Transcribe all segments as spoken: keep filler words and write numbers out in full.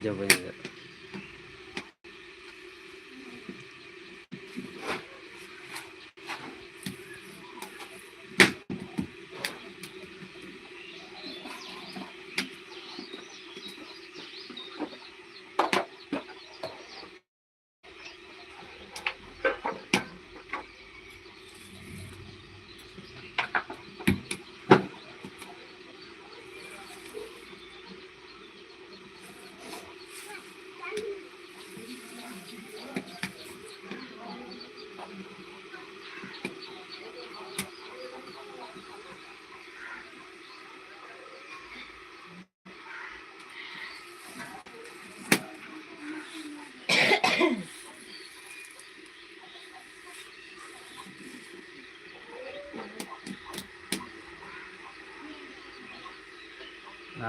ᱡᱚᱵᱮ ᱧᱚᱜ᱾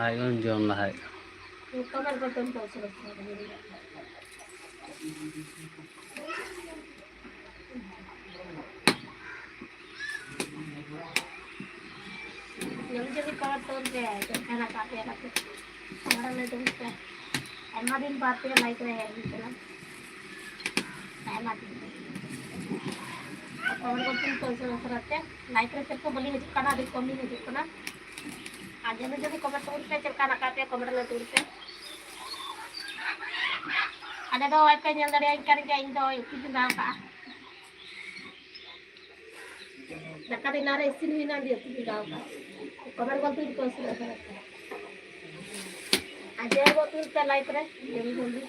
ᱟᱡ ᱵᱚᱱ ᱡᱚᱢ ᱞᱟᱦᱟᱭᱮᱫ᱾ ᱱᱚᱝᱠᱟ ᱵᱟᱨ ᱵᱟᱨ ᱫᱚᱢ ᱫᱚᱥ ᱵᱟᱡᱮ᱾ ᱡᱚᱞᱫᱤ ᱡᱚᱞᱫᱤ ᱠᱚᱢᱮᱱᱴ ᱛᱟᱵᱚᱱ ᱯᱮ, ᱪᱮᱫ ᱞᱮᱠᱟ ᱦᱮᱱᱟᱜ ᱟᱠᱟᱫ ᱯᱮᱭᱟ ᱜᱟᱛᱮ ᱠᱚ? ᱠᱚᱢᱮᱱᱴ ᱞᱟᱹᱭ ᱛᱟᱵᱚᱱ ᱯᱮ᱾ ᱟᱭᱢᱟ ᱫᱤᱱ ᱵᱟᱫ ᱛᱮ ᱞᱟᱭᱤᱵᱷ ᱨᱮ ᱦᱮᱡ ᱦᱩᱭ ᱠᱟᱱᱟ᱾ ᱟᱭᱢᱟ ᱫᱤᱱ᱾ ᱠᱚᱢᱮᱱᱴ ᱠᱚ ᱛᱤᱧ ᱯᱚᱭᱥᱟ ᱩᱥᱟᱹᱨᱟ ᱛᱮ ᱞᱟᱭᱤᱵᱷ ᱨᱮ ᱥᱮᱨᱚᱠᱚᱢ ᱵᱟᱹᱞᱤᱧ ᱦᱤᱡᱩᱜ ᱠᱟᱱᱟ, ᱟᱹᱰᱤ ᱠᱚᱢ ᱞᱤᱧ ᱦᱤᱡᱩᱜ ᱠᱟᱱᱟ᱾ ᱟᱨ ᱡᱚᱞᱫᱤ ᱡᱚᱞᱫᱤ ᱠᱚᱢᱮᱱᱴ ᱛᱟᱵᱚᱱ ᱯᱮ, ᱪᱮᱫ ᱞᱮᱠᱟ ᱦᱮᱱᱟᱜ ᱟᱠᱟᱫ ᱯᱮᱭᱟ? ᱠᱚᱢᱮᱱᱴ ᱞᱟᱹᱭ ᱛᱟᱵᱚᱱ ᱯᱮ᱾ ᱟᱞᱮ ᱫᱚ ᱦᱚᱸᱜᱼᱚᱭ ᱯᱮ ᱧᱮᱞ ᱫᱟᱲᱮᱭᱟᱹᱧ ᱠᱟᱱ ᱜᱮᱭᱟ, ᱤᱧ ᱫᱚ ᱩᱛᱩᱧ ᱪᱚᱸᱫᱟ ᱟᱠᱟᱫᱼᱟ᱾ ᱫᱟᱠᱟ ᱫᱚ ᱮᱱᱟᱝ ᱨᱮ ᱤᱥᱤᱱ ᱦᱩᱭᱱᱟ, ᱫᱤᱭᱮ ᱩᱛᱩ ᱪᱚᱸᱫᱟ ᱟᱠᱟᱫᱼᱟ᱾ ᱠᱚᱢᱮᱱᱴ ᱜᱚᱫ ᱯᱮ, ᱡᱚᱛᱚ ᱤᱥᱤᱱ ᱟᱠᱟᱱᱟ᱾ ᱟᱨ ᱡᱚᱭᱮᱱ ᱜᱚᱫ ᱯᱮ ᱞᱟᱭᱤᱵᱷ ᱨᱮ, ᱡᱚᱞᱫᱤ ᱡᱚᱞᱫᱤ᱾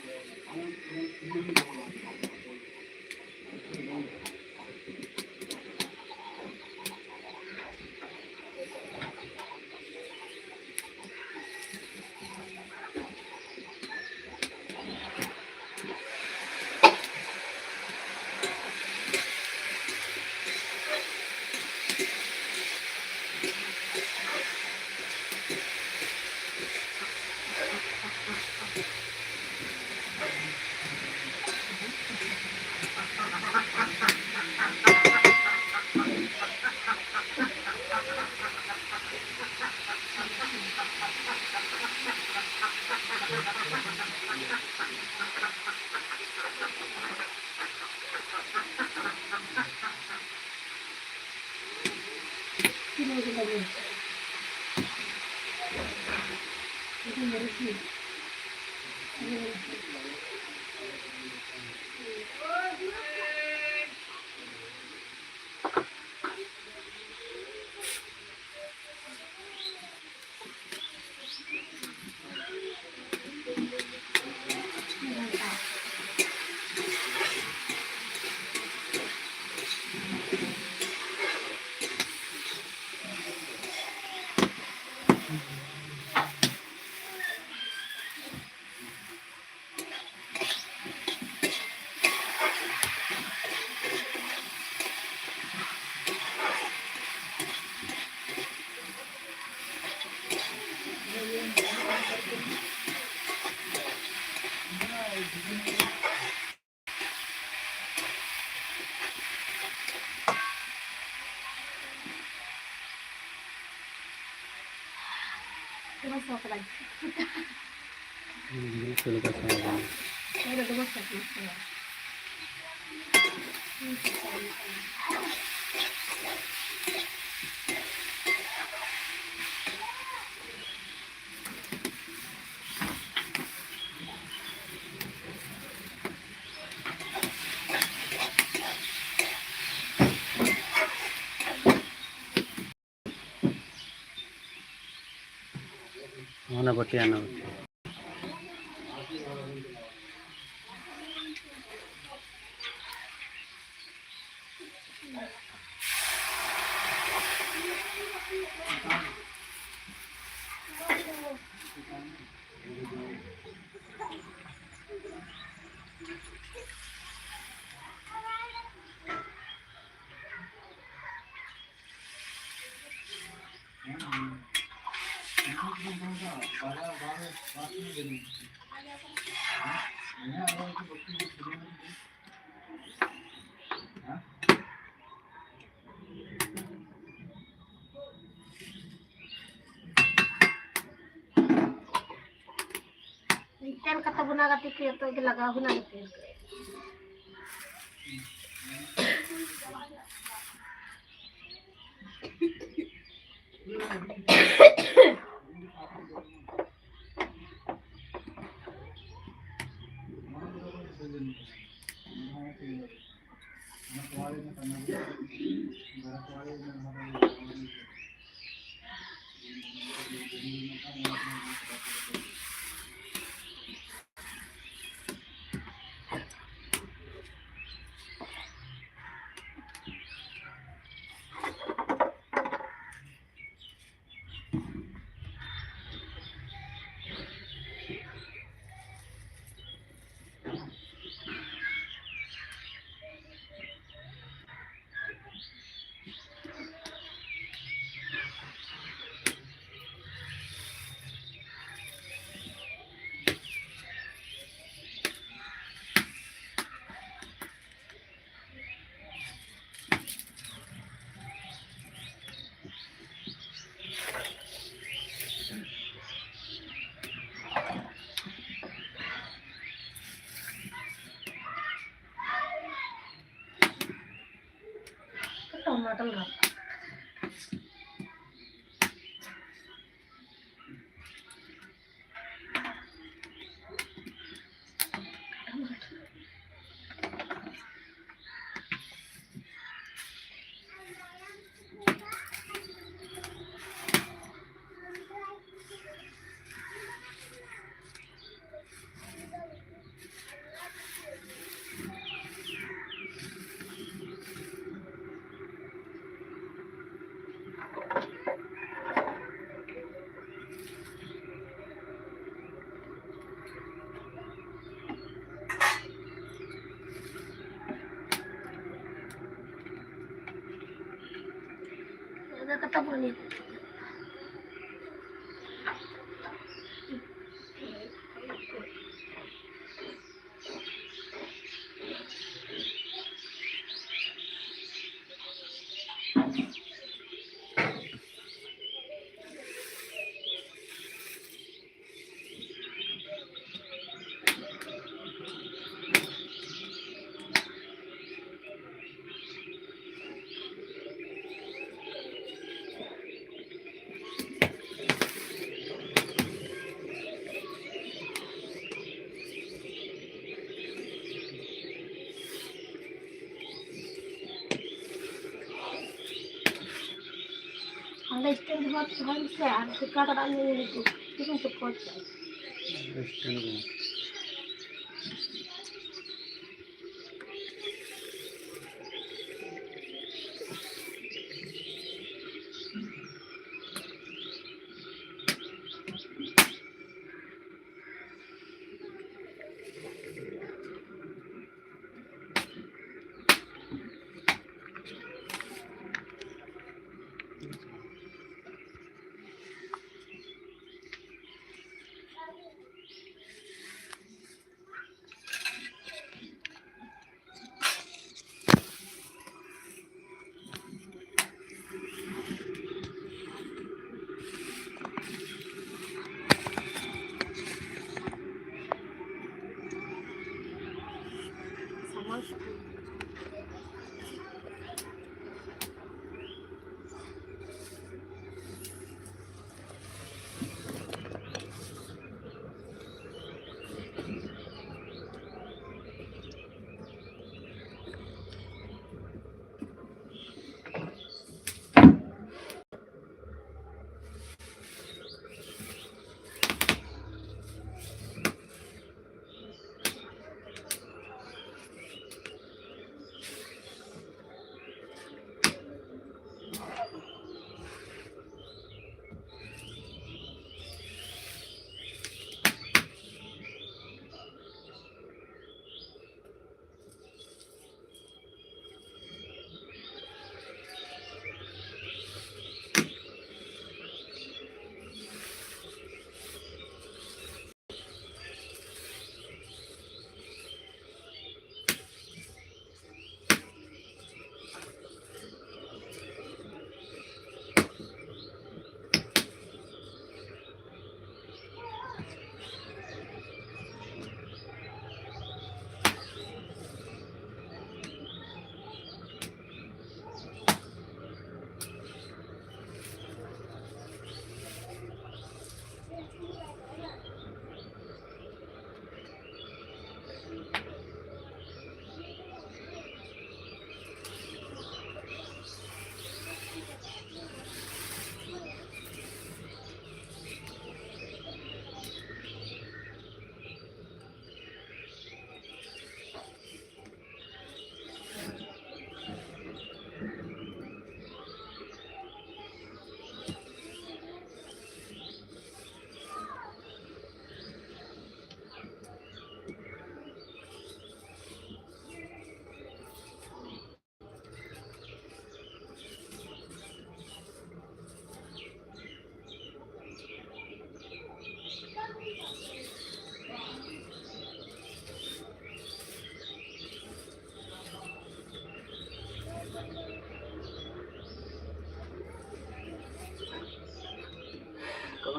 ᱫᱚᱢᱮ ᱥᱚ ᱠᱟᱫᱟ᱾ ᱦᱩᱸ, ᱪᱮᱫ ᱞᱮᱠᱟ ᱥᱚ ᱠᱟᱱᱟ? ᱦᱮᱸ, ᱫᱚᱢᱮ ᱥᱚ ᱠᱟᱱᱟ, ᱥᱚ᱾ ᱚᱱᱟ ᱵᱟᱹᱴᱤ, ᱚᱱᱟ ᱵᱟᱹᱴᱤ᱾ ᱢᱤᱫᱴᱮᱱ ᱠᱟᱛᱷᱟ ᱵᱚᱱᱟ ᱜᱟᱛᱮ ᱠᱚ ᱡᱚᱛᱚ ᱜᱮ ᱞᱟᱜᱟᱣ ᱦᱩᱭᱱᱟ ᱜᱟᱛᱮ ᱠᱚ᱾ ᱛᱟᱵᱚᱱᱟ᱾ ᱚᱸᱰᱮ stand ᱨᱮ ᱫᱚᱦᱚᱭ ᱢᱮᱥᱮ ᱟᱨ ᱪᱮᱠᱟ ᱠᱟᱫᱟ ᱧᱮᱞ ᱦᱤᱡᱩᱜ᱾ ᱪᱮᱫ ᱮᱢ ᱪᱚᱠᱚᱡ ᱠᱟᱜᱼᱟ? stand ᱨᱮ᱾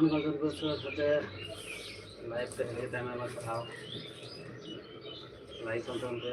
ᱜᱚᱢᱠᱮ ᱠᱚ ᱥᱟᱶᱛᱮ ᱞᱟᱭᱤᱵᱷ ᱛᱮ ᱦᱮᱡ ᱛᱟᱭᱚᱢ ᱟᱭᱢᱟ ᱥᱟᱨᱦᱟᱣ᱾ ᱞᱟᱭᱤᱵᱷ ᱚᱱᱛᱮ ᱚᱱᱛᱮ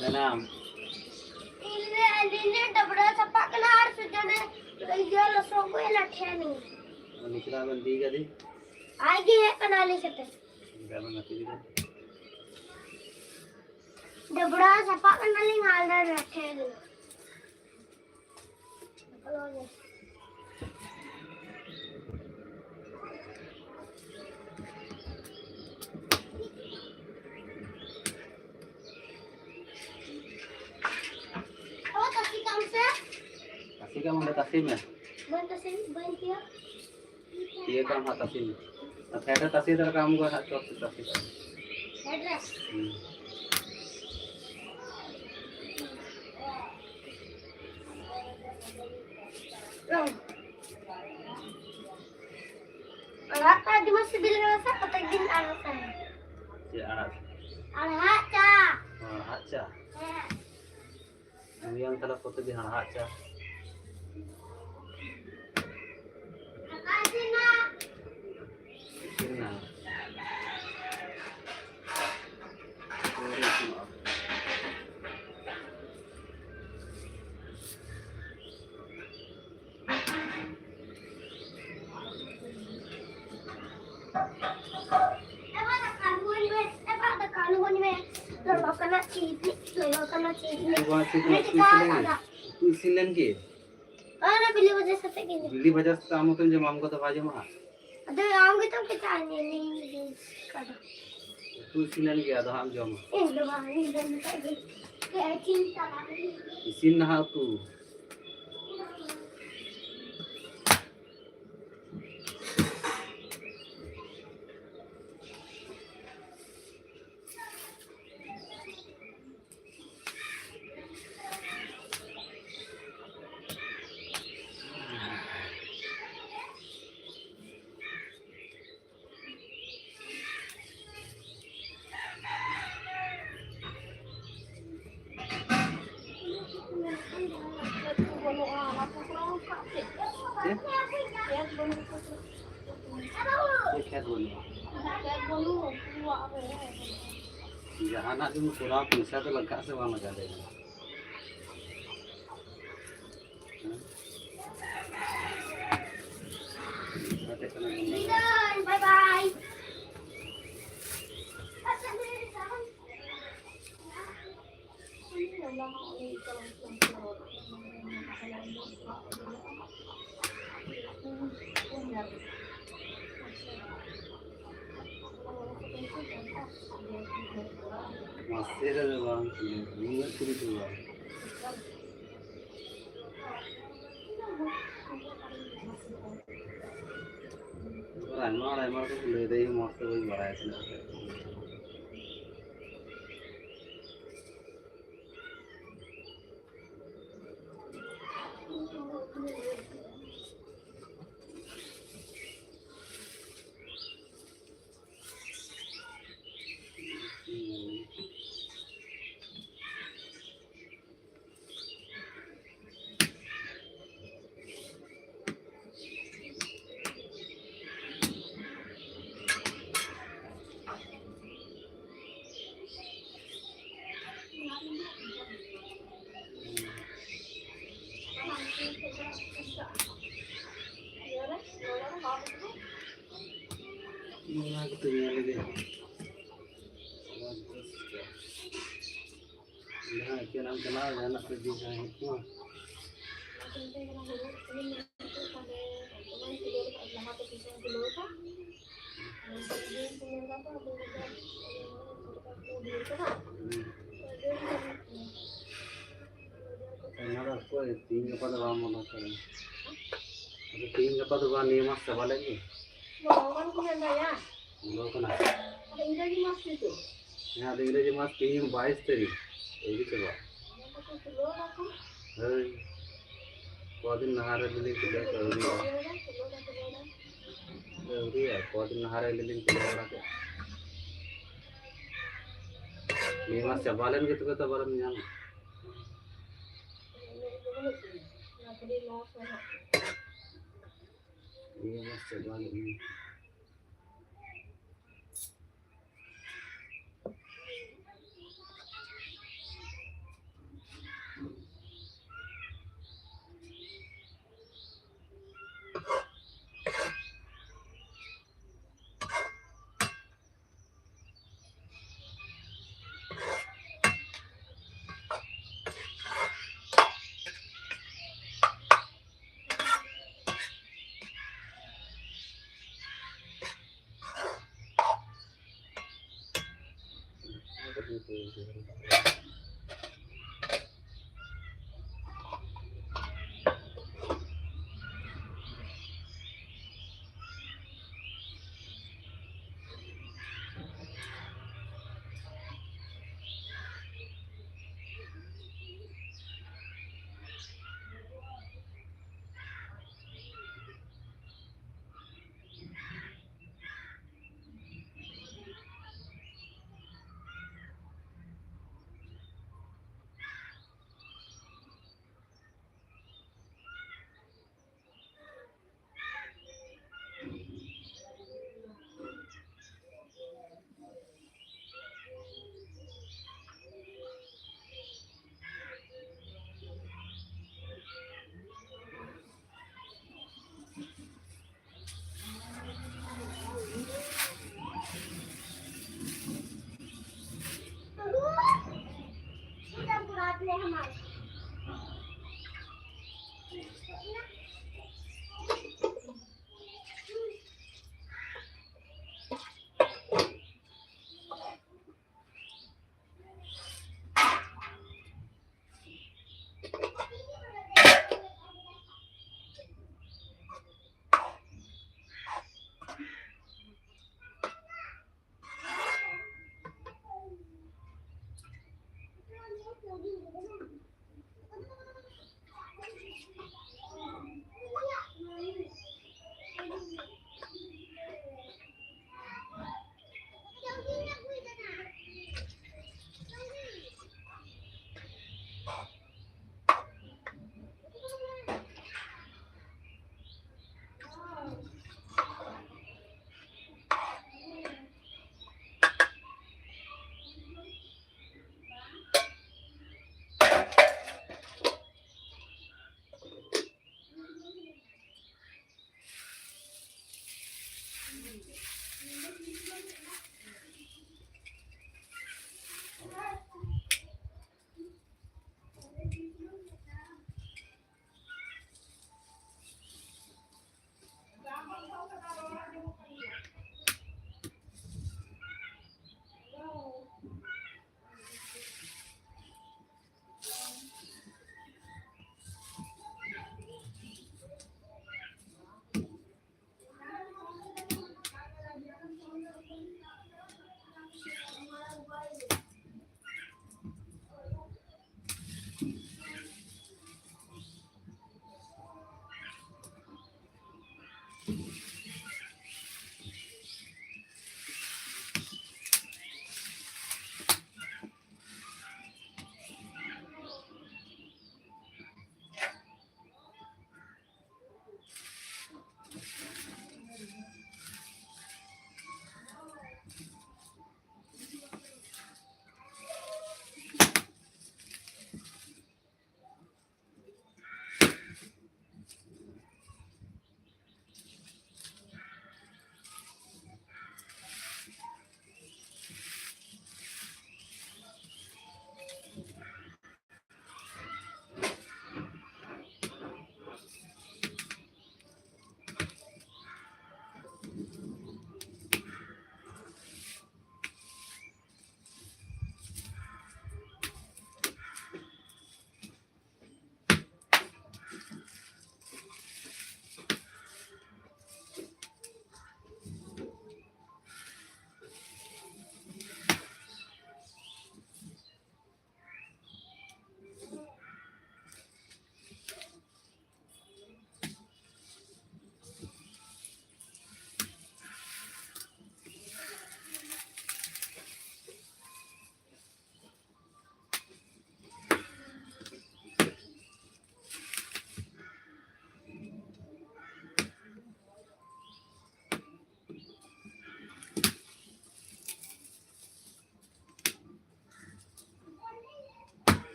ᱢᱮᱱᱟᱢ? ᱤᱧ ᱞᱮ, ᱟᱹᱞᱤᱧ ᱞᱮ ᱰᱟᱵᱽᱨᱟ ᱥᱟᱯᱷᱟᱜ ᱠᱟᱱᱟ ᱟᱨ ᱥᱩᱡᱚᱱᱮ ᱤᱭᱟᱹ ᱞᱚᱥᱚᱫ ᱠᱚᱭ ᱞᱟᱴᱷᱮᱭᱟᱱᱤᱡ᱾ ᱱᱤᱪᱞᱟ ᱵᱮᱱ ᱤᱫᱤ ᱠᱟᱫᱮ? ᱟᱡ ᱜᱮ ᱦᱮᱡ ᱠᱟᱱᱟ ᱟᱹᱞᱤᱧ ᱥᱟᱛᱮ᱾ ᱪᱮᱫᱟᱜ ᱵᱮᱱ ᱜᱟᱛᱮ ᱠᱮᱫᱟ? ᱰᱟᱵᱽᱨᱟ ᱥᱟᱯᱷᱟᱜ ᱠᱟᱱᱟᱞᱤᱧ ᱟᱨ ᱞᱮ ᱞᱟᱴᱷᱮᱭᱟᱱᱤᱡ᱾ ᱚ, ᱛᱟᱥᱮ ᱠᱟᱜ ᱢᱮᱥᱮ᱾ ᱛᱟᱥᱮ ᱠᱟᱜ ᱢᱮ, ᱛᱟᱥᱮ ᱢᱮ᱾ ᱵᱟᱹᱧ ᱛᱟᱥᱮ, ᱵᱟᱹᱧ ᱛᱤᱭᱟ᱾ ᱤᱭᱟᱹ ᱠᱟᱜ ᱟᱢ ᱦᱟᱸᱜ ᱛᱟᱥᱮ ᱢᱮ᱾ ᱟᱨ ᱯᱷᱮᱰ ᱨᱮ ᱛᱟᱥᱮ ᱫᱟᱲᱮ ᱠᱟᱜ ᱟᱢ ᱜᱚ ᱦᱟᱸᱜ ᱪᱚᱯ ᱛᱮ ᱛᱟᱥᱮ ᱠᱟᱜ ᱢᱮ᱾ ᱯᱷᱮᱰ ᱨᱮ? ᱦᱩᱸ᱾ ᱟᱲᱟᱜ ᱠᱚ ᱟᱹᱰᱤ ᱢᱚᱡᱽ ᱥᱤᱵᱤᱞ ᱠᱟᱱᱟ ᱥᱮ, ᱠᱚᱛᱮᱠ ᱫᱤᱱ ᱟᱲᱟᱜ ᱠᱟᱱᱟ᱾ ᱪᱮᱫ ᱟᱲᱟᱜ? ᱟᱲᱟᱜ ᱪᱟ᱾ ᱚ, ᱟᱲᱟᱜ ᱪᱟ? ᱦᱮᱸ᱾ ᱧᱩᱭᱟᱢ ᱛᱟᱦᱞᱮ ᱯᱨᱚᱛᱤᱫᱤᱱ ᱦᱟᱲᱦᱟᱫ ᱪᱟ᱾ ᱫᱟᱠᱟ ᱤᱥᱤᱱ ᱱᱟ᱾ ᱤᱥᱤᱱ ᱱᱟ᱾ ᱟᱹᱣᱨᱤ ᱤᱥᱤᱱᱚᱜᱼᱟ᱾ ᱮ ᱵᱟ, ᱫᱟᱠᱟ ᱞᱩᱣᱟᱹᱧ ᱢᱮ᱾ ᱮ ᱵᱟ, ᱫᱟᱠᱟ ᱞᱩᱣᱟᱹᱧ ᱢᱮ᱾ ᱞᱚᱞᱚ ᱠᱟᱱᱟ ᱪᱤᱱᱤ, ᱞᱚᱞᱚ ᱠᱟᱱᱟ ᱪᱤᱱᱤ᱾ ᱩᱛᱩ ᱵᱟᱝ ᱤᱥᱤᱱ ᱠᱟᱱᱟ, ᱩᱛᱩ ᱤᱥᱤᱱ ᱞᱮᱱ ᱜᱮ᱾ ᱩᱛᱩ ᱤᱥᱤᱱ ᱞᱮᱱ ᱜᱮ? ᱚᱱᱟ ᱵᱤᱞᱤ ᱵᱷᱟᱡᱟ ᱥᱟᱛᱮ ᱜᱮ᱾ ᱵᱤᱞᱤ ᱵᱷᱟᱡᱟ ᱥᱟᱛᱮ ᱟᱢ ᱢᱚᱛᱚᱢ ᱡᱚᱢᱟ, ᱟᱢ ᱜᱚ ᱫᱚ ᱵᱟᱭ ᱡᱚᱢᱟ ᱦᱟᱸᱜ᱾ ᱟᱫᱚ ᱟᱢ ᱜᱮᱛᱚᱢ ᱢᱮᱛᱟᱜ ᱫᱤᱧᱟ, ᱤᱧ ᱜᱮ ᱠᱟᱫᱟ᱾ ᱩᱛᱩ ᱤᱥᱤᱱ ᱞᱮᱱ ᱜᱮ, ᱟᱫᱚ ᱦᱟᱸᱜ ᱮᱢ ᱡᱚᱢᱟ᱾ ᱤᱧ ᱫᱚ ᱵᱟᱝ, ᱤᱧ ᱫᱚ ᱢᱮᱛᱟᱜ ᱫᱤᱧ᱾ ᱤᱥᱤᱱ ᱱᱟᱦᱟᱜ ᱩᱛᱩ᱾ ᱪᱮᱫ? ᱪᱮᱫ ᱠᱷᱮᱛ ᱵᱟᱹᱱᱩᱜᱼᱟ? ᱠᱷᱮᱛ ᱵᱟᱹᱱᱩᱜᱼᱟ, ᱩᱱᱠᱩᱣᱟᱜ ᱨᱮ᱾ ᱡᱟᱦᱟᱱᱟᱜ ᱜᱮᱢ ᱠᱚᱨᱟᱣ, ᱯᱚᱭᱥᱟ ᱫᱚ ᱞᱟᱜᱟᱜ ᱥᱮ ᱵᱟᱝ ᱞᱟᱜᱟᱜ, ᱞᱟᱹᱭ ᱢᱮ? ᱦᱮᱸ? ᱵᱟᱭ ᱵᱟᱭ᱾ ᱢᱟᱥᱮ ᱨᱮ ᱫᱚ ᱵᱟᱝ, ᱱᱩᱱᱟᱹᱜ ᱪᱤᱞᱤ ᱠᱚ ᱵᱟᱝ᱾ ᱟᱭᱢᱟ ᱦᱚᱲ ᱟᱭᱢᱟ ᱨᱚᱠᱚᱢ ᱠᱚ ᱞᱟᱹᱭ ᱫᱟ, ᱤᱧ ᱢᱚᱡᱽ ᱛᱮ ᱵᱟᱹᱧ ᱵᱟᱲᱟᱭᱟ ᱛᱤᱱᱟᱹᱜ ᱠᱟᱛᱮ᱾ ᱚᱱᱟ ᱜᱮᱛᱚ ᱧᱮᱞ ᱜᱮ᱾ ᱡᱟᱦᱟᱸ ᱮᱠᱮᱱ ᱟᱢ ᱪᱟᱞᱟᱣ, ᱡᱟᱦᱟᱱᱟᱜ ᱠᱚ ᱤᱫᱤ ᱠᱟᱜ ᱦᱩᱭᱩᱜ ᱛᱟᱢᱟ᱾ ᱚᱱᱟ ᱫᱚ ᱚᱠᱚᱭ ᱛᱤᱦᱤᱧ ᱜᱟᱯᱟ ᱫᱚ ᱵᱟᱢ ᱵᱚᱞᱚ ᱠᱟᱱᱟ? ᱟᱫᱚ ᱛᱤᱦᱤᱧ ᱜᱟᱯᱟ ᱫᱚ ᱵᱟᱝ, ᱱᱤᱭᱟᱹ ᱢᱟᱥ ᱪᱟᱵᱟ ᱞᱮᱱ ᱜᱮ᱾ ᱵᱚᱞᱚ ᱠᱟᱱᱟ᱾ ᱟᱫᱚ ᱤᱝᱨᱮᱡᱤ ᱢᱟᱥ ᱛᱤᱥ? ᱦᱮᱸ, ᱟᱫᱚ ᱤᱝᱨᱮᱡᱤ ᱢᱟᱥ ᱛᱤᱦᱤᱧ ᱵᱟᱭᱤᱥ ᱛᱟᱹᱨᱤᱠᱷ, ᱟᱹᱣᱨᱤ ᱪᱟᱵᱟᱜ᱾ ᱦᱳᱭ, ᱠᱚᱫᱤᱱ ᱞᱟᱦᱟ ᱨᱮ ᱡᱩᱫᱤ ᱠᱷᱩᱞᱟᱹᱣ ᱠᱚ ᱟᱹᱣᱨᱤᱭᱟᱜᱼᱟ᱾ ᱟᱹᱣᱨᱤᱭᱟᱜᱼᱟ, ᱠᱚᱫᱤᱱ ᱞᱟᱦᱟ ᱨᱮ ᱟᱹᱞᱤᱧ ᱞᱤᱧ ᱠᱷᱩᱞᱟᱹᱣ ᱵᱟᱲᱟ ᱠᱮᱫ᱾ ᱱᱤᱭᱟᱹ ᱢᱟᱥ ᱪᱟᱵᱟ ᱞᱮᱱ ᱜᱮ ᱛᱚᱵᱮ ᱛᱚ ᱟᱵᱟᱨᱮᱢ ᱧᱟᱢᱟ᱾ ᱱᱤᱭᱟᱹ ᱢᱟᱥ ᱪᱟᱵᱟ ᱞᱮᱱ ᱜᱮ᱾ ᱦᱩᱸ, ᱦᱩᱸ, ᱦᱩᱸ᱾